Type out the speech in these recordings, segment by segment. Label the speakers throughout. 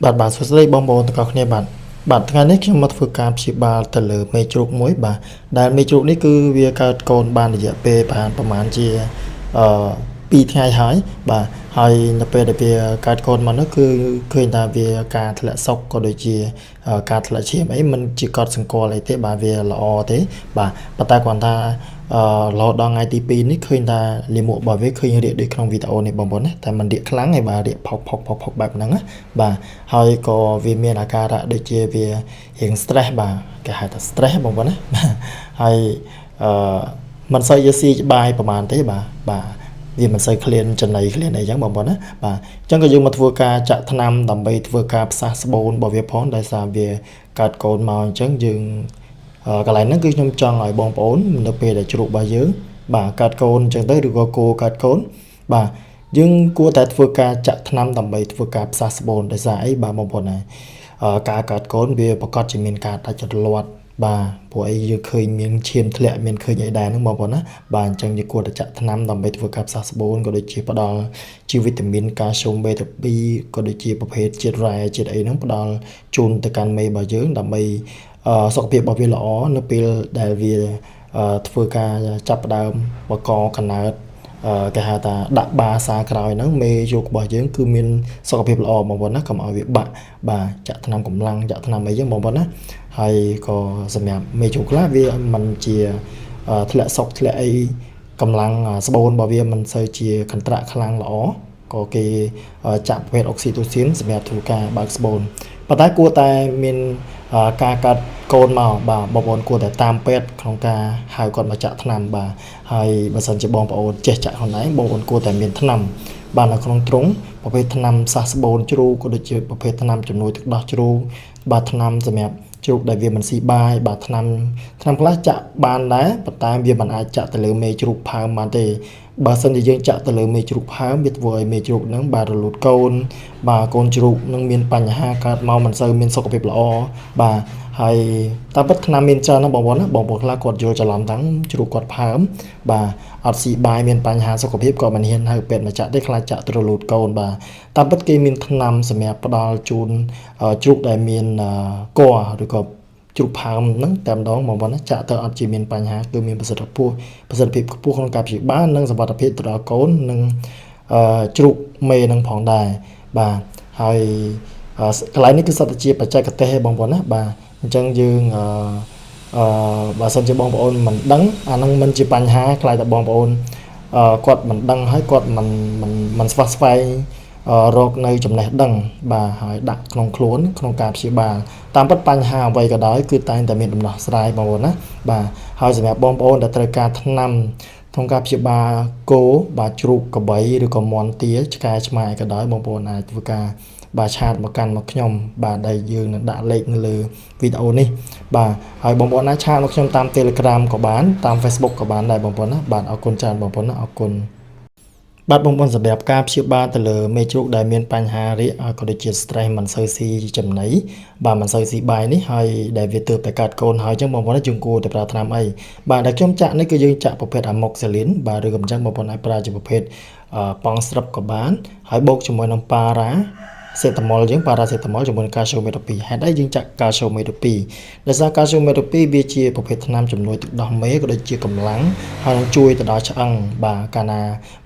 Speaker 1: បាទបាទសួស្តីបងប្អូនទាំងអស់គ្នាបាទបាទថ្ងៃនេះខ្ញុំមកធ្វើការព្យាបាលទៅលើមេជ្រូកមួយបាទដែលមេជ្រូកនេះគឺវាកើតកូនបានរយៈពេលប្រហែលប្រហែលជាអឺ2ថ្ងៃហើយបាទហើយនៅពេលដែលវាកើតកូនមកនោះគឺឃើញថាវាការធ្លាក់សុកក៏ដូចជាការធ្លាក់ឈាមអីមិនជាកត់សង្កល់អីទេបាទវាល្អទេបាទប៉ុន្តែគ្រាន់ថាអឺរហូតដល់ថ្ងៃទី2នេះឃើញថាលាមករបស់វាឃើញរាកដូចក្នុងវីដេអូនេះបងប្អូនណាតែมันរាកខ្លាំងទេបាទរាកផុកផុកផុកផុកបែបហ្នឹងណាបាទហើយក៏វាមានអាការៈដូចជាវារៀង stress បាទគេហៅថា stress បងប្អូនណាបាទហើយអឺមិនសូវជាស៊ីបាយប្រហែលទេបាទបាទវាមិនសូវឃ្លានចំណីឃ្លានអីចឹងបងប្អូនណាបាទអញ្ចឹងក៏យើងមកធ្វើការចាក់ថ្នាំដើម្បីធ្វើការផ្សះស្បូនរបស់វាផងដោយសារវាកើតកូនមកអញ្ចឹងយើងកន្លែងហ្នឹងគឺខ្ញុំចង់ឲ្យបងប្អូននៅពេលដែលជ្រូករបស់យើងបាទកើតកូនអញ្ចឹងទៅឬក៏គោកើតកូនបាទយើងគួរតែធ្វើការចាក់ថ្នាំដើម្បីធ្វើការផ្សះស្បូនដោយសារអីបាទបងប្អូនណាការកើតកូនវាប្រកាសជាមានការដាច់រលាត់បាទព្រោះអីយើងឃើញមានឈាមធ្លាក់មានឃើញអីដែរហ្នឹងបងប្អូនណាបាទអញ្ចឹងយើងគួរតែចាក់ថ្នាំដើម្បីធ្វើការផ្សះស្បូនក៏ដូចជាផ្ដល់ជាវីតាមីនកាល់ស្យូម B12 ក៏ដូចជាប្រភេទជាតិរ៉ែជាតិអីហ្នឹងផ្ដល់ជូនទៅកាន់មេរបស់យើងដើម្បីសុខភាពរបស់វាល្អនៅពេលដែលវាធ្វើការចាប់ផ្ដើមបកកណើតគេហៅថាដាក់បាសាក្រោយហ្នឹងមេយករបស់យើងគឺមានសុខភាពល្អបងប្អូនណាកុំឲ្យវាបាក់បាទចាក់ថ្នាំកម្លាំងចាក់ថ្នាំអីចឹងបងប្អូនណាហើយក៏សម្រាប់មេជោខ្លះវាមិនជាធ្លាក់សុកធ្លាក់អីកម្លាំងស្បូនរបស់វាមិនសូវជាកន្ត្រាក់ខ្លាំងល្អក៏គេចាក់ប្រភេទអុកស៊ីតូស៊ីនសម្រាប់ធ្វើការបើកស្បូនប៉ុន្តែគួរតែមានការកាត់កូនមកបាទបងប្អូនគួរតែតាមពេទ្យក្នុងការហៅគាត់មកចាក់ថ្នាំបាទហើយបើសិនជាបងប្អូនចេះចាក់ខ្លួនឯងបងប្អូនគួរតែមានថ្នាំបាទនៅក្នុងទ្រុងប្រភេទថ្នាំសះស្បូនជ្រូកក៏ដូចជាប្រភេទថ្នាំជំនួយទឹកដោះជ្រូកបាទថ្នាំសម្រាប់ជ្រូកដែលវាមិនស៊ីបាយបាទថ្នាំថ្នាំខ្លះចាក់បានដែរប៉ុន្តែវាមិនអាចចាក់ទៅលើមេជ្រូកផើមបានទេបើសិនជាយើងចាក់ទៅលើមេជ្រូកផើមវាធ្វើឲ្យមេជ្រូកហ្នឹងបាទរលូតកូនបាទកូនជ្រូកនឹងមានបញ្ហាកើតមកមិនសូវមានសុខភាពល្អបាទហើយតាមពិតថ្នាំមានច្រើនណាស់បងប្អូនណាបងប្អូនខ្លះគាត់យល់ច្រឡំតាំងជ្រូកគាត់ផើមបាទអត់ស៊ីបាយមានបញ្ហាសុខភាពក៏មិនហ៊ានហៅពេទ្យមកចាក់ទេខ្លាចចាក់ទៅរលូតកូនបាទតាមពិតគេមានថ្នាំសម្រាប់ផ្ដល់ជូនជ្រូកដែលមានគភ៌ឬក៏ជ្រូកផើមហ្នឹងតែម្ដងបងប្អូនណាចាក់ទៅអត់ជាមានបញ្ហាគឺមានប្រសិទ្ធភាពប្រសិទ្ធភាពខ្ពស់ក្នុងការព្យាបាលនិងសុវត្ថិភាពទៅដល់កូននិងជ្រូកមេនឹងផងដែរបាទហើយកន្លែងនេះគឺសុទ្ធតែជាបច្ចេកទេសឯងបងប្អូនណាបាទអញ្ចឹងយើងអឺអឺបើសិនជាបងប្អូនមិនដឹងអាហ្នឹងមិនជាបញ្ហាខ្លាចតែបងប្អូនគាត់មិនដឹងហើយគាត់មិនមិនមិនស្វះស្វែងរកនៅចំណេះដឹងបាទហើយដាក់ក្នុងខ្លួនក្នុងការព្យាបាលតាមពិតបញ្ហាអ្វីក៏ដោយគឺតែងតែមានដំណោះស្រាយបងប្អូនណាបាទហើយសម្រាប់បងប្អូនដែលត្រូវការថ្នាំក្នុងការព្យាបាលគោបាទជ្រូកក្របីឬក៏មាន់ទាឆ្កែឆ្មាក៏ដោយបងប្អូនអាចធ្វើការបាទ chat មកកាន់មកខ្ញុំបាទដែលយើងនឹងដាក់លេខនៅលើវីដេអូនេះបាទហើយបងប្អូនអាច chat មកខ្ញុំតាម Telegram ក៏បានតាម Facebook ក៏បានដែរបងប្អូនណាបាទអរគុណច្រើនបងប្អូនណាអរគុណបាទបងប្អូនសម្រាប់ការព្យាបាលទៅលើមេជ្រូកដែលមានបញ្ហារាកក៏ដូចជា stress មិនសូវស៊ីចំណីបាទមិនសូវស៊ីបាយនេះហើយដែលវាទើបតែកើតកូនហើយអញ្ចឹងបងប្អូនយើងគួរតែប្រើថ្នាំអីបាទដែលខ្ញុំចាក់នេះគឺយើងចាក់ប្រភេទអាម៉ុកស៊ីលីនបាទឬក៏អញ្ចឹងបងប្អូនអាចប្រើជាប្រភេទប៉ង់ស្ត្រឹបក៏បានហើយបូកជាមួយនឹងប៉ារ៉ាសេតាមុលយើងប៉ារ៉ាសេតាមុលជាមួយនឹងកាល់ស្យូម B12 ហេតុអីយើងចាក់កាល់ស្យូម B12 ដោយសារកាល់ស្យូម B12 វាជាប្រភេទថ្នាំជំនួយទឹកដោះមេក៏ដូចជាកម្លាំងហើយនឹងជួយទៅដល់ឆ្អឹងបាទកាលណា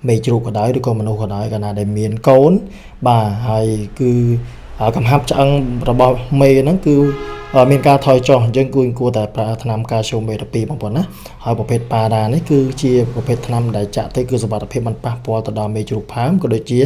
Speaker 1: មេជ្រូកក៏ដោយឬក៏មនុស្សក៏ដោយកាលណាដែលមានកូនបាទហើយគឺកំហាប់ឆ្អឹងរបស់មេហ្នឹងគឺមានការថយចុះអញ្ចឹងគួរតែប្រើថ្នាំកាល់ស្យូម B12 បងប្អូនណាហើយប្រភេទប៉ារ៉ានេះគឺជាប្រភេទថ្នាំដែលចាក់ទៅគឺសុវត្ថិភាពមិនប៉ះពាល់ទៅដល់មេជ្រូកផើមក៏ដូចជា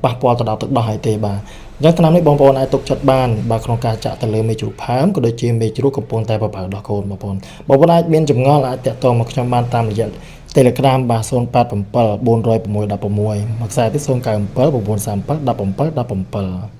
Speaker 1: ប៉ះពាល់ទៅដល់ទឹកដោះហើយទេបាទអញ្ចឹងថ្នាំនេះបងប្អូនអាចទុកចិត្តបានបាទក្នុងការចាក់ទៅលើមេជ្រូកផើមក៏ដូចជាមេជ្រូកកំពុងតែបបើដោះកូនបងប្អូនបងប្អូនអាចមានចម្ងល់អាចតាក់ទងមកខ្ញុំបានតាមរយៈ Telegram បាទ087 406 16មួយខ្សែទៀត097 937 17 17។